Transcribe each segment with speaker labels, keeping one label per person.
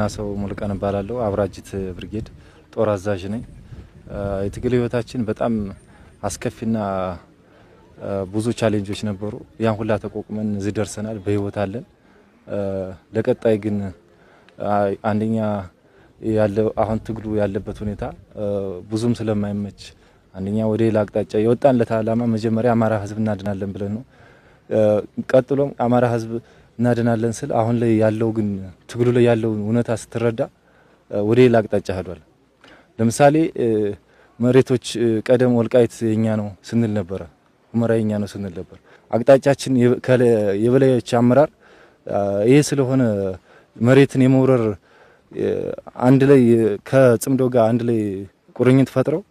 Speaker 1: ምናሰው ሙሉቀን እባላለሁ። አብራጅት ብርጌድ ጦር አዛዥ ነኝ። የትግል ህይወታችን በጣም አስከፊና ብዙ challenge ኦች ነበሩ። ያን ሁላ ተቋቁመን እዚህ ደርሰናል። በህይወት አለን። ለቀጣይ ግን አንደኛ ያለው አሁን ትግሉ ያለበት ሁኔታ ብዙም ስለማይመች አንደኛ ወደ ሌላ አቅጣጫ የወጣንለት ዓላማ መጀመሪያ አማራ ህዝብ እናድናለን ብለን ነው። ቀጥሎም አማራ ህዝብ እናድናለን ስል አሁን ላይ ያለው ግን ትግሉ ላይ ያለው እውነታ ስትረዳ ወደ ሌላ አቅጣጫ ሄዷል። ለምሳሌ መሬቶች ቀደም ወልቃይት የኛ ነው ስንል ነበረ፣ ሁመራ የኛ ነው ስንል ነበር። አቅጣጫችን የበላዮች አመራር ይሄ ስለሆነ መሬትን የመውረር አንድ ላይ ከጽምዶ ጋር አንድ ላይ ቁርኝት ፈጥረው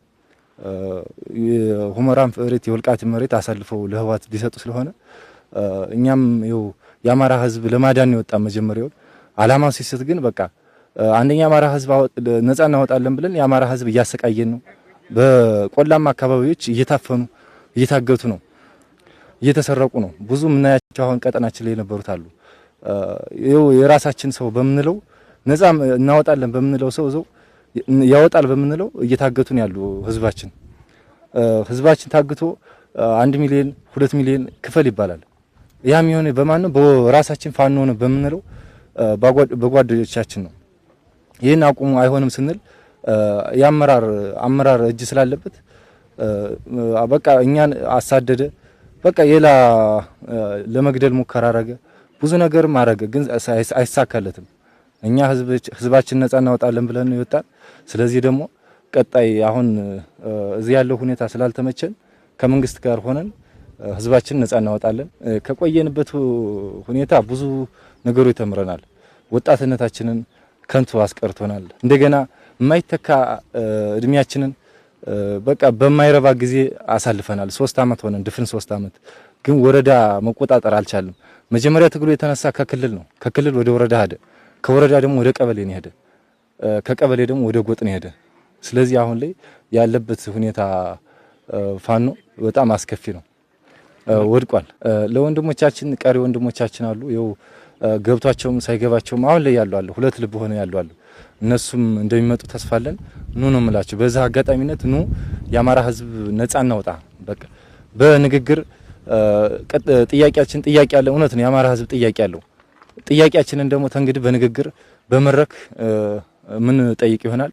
Speaker 1: የሁመራን መሬት የወልቃይት መሬት አሳልፈው ለህወሓት ሊሰጡ ስለሆነ እኛም ይኸው የአማራ ህዝብ ለማዳን የወጣ መጀመሪያው አላማው ሲስት ግን በቃ አንደኛ አማራ ህዝብ ነፃ እናወጣለን ብለን የአማራ ህዝብ እያሰቃየን ነው። በቆላማ አካባቢዎች እየታፈኑ እየታገቱ ነው፣ እየተሰረቁ ነው። ብዙ የምናያቸው አሁን ቀጠናችን ላይ የነበሩት አሉ። ይኸው የራሳችን ሰው በምንለው ነፃ እናወጣለን በምንለው ሰው ሰው ያወጣል በምንለው እየታገቱ ነው ያሉ ህዝባችን። ህዝባችን ታግቶ 1 ሚሊዮን 2 ሚሊዮን ክፈል ይባላል። ያም የሆነ በማን ነው? በራሳችን ፋኖ ነው በምንለው በጓደኞቻችን ነው። ይህን አቁሙ አይሆንም ስንል የአመራር አመራር እጅ ስላለበት በቃ እኛን አሳደደ። በቃ ሌላ ለመግደል ሙከራ አረገ፣ ብዙ ነገርም አረገ፣ ግን አይሳካለትም። እኛ ህዝባችን ነፃ እናወጣለን ብለን ነው የወጣን። ስለዚህ ደግሞ ቀጣይ አሁን እዚህ ያለው ሁኔታ ስላልተመቸን ከመንግስት ጋር ሆነን ህዝባችን ነፃ እናወጣለን። ከቆየንበት ሁኔታ ብዙ ነገሮች ተምረናል። ወጣትነታችንን ከንቱ አስቀርቶናል። እንደገና የማይተካ እድሜያችንን በቃ በማይረባ ጊዜ አሳልፈናል። 3 አመት ሆነን ድፍን 3 አመት ግን ወረዳ መቆጣጠር አልቻልም። መጀመሪያ ትግሉ የተነሳ ከክልል ነው። ከክልል ወደ ወረዳ ሄደ። ከወረዳ ደግሞ ወደ ቀበሌ ነው ሄደ። ከቀበሌ ደግሞ ወደ ጎጥ ነው ሄደ። ስለዚህ አሁን ላይ ያለበት ሁኔታ ፋኖ በጣም አስከፊ ነው፣ ወድቋል። ለወንድሞቻችን ቀሪ ወንድሞቻችን አሉ ይኸው ገብቷቸውም ሳይገባቸውም አሁን ላይ ያሉ አሉ፣ ሁለት ልብ ሆነው ያሉ አሉ። እነሱም እንደሚመጡ ተስፋ አለን። ኑ ነው የምላቸው። በዛ አጋጣሚነት ኑ የአማራ ህዝብ ነፃ እናውጣ። በቃ በንግግር ጥያቄያችን ጥያቄ አለ። እውነት ነው የአማራ ህዝብ ጥያቄ አለው። ጥያቄያችንን ደግሞ ተንግዲህ በንግግር በመድረክ ምን ጠይቅ ይሆናል።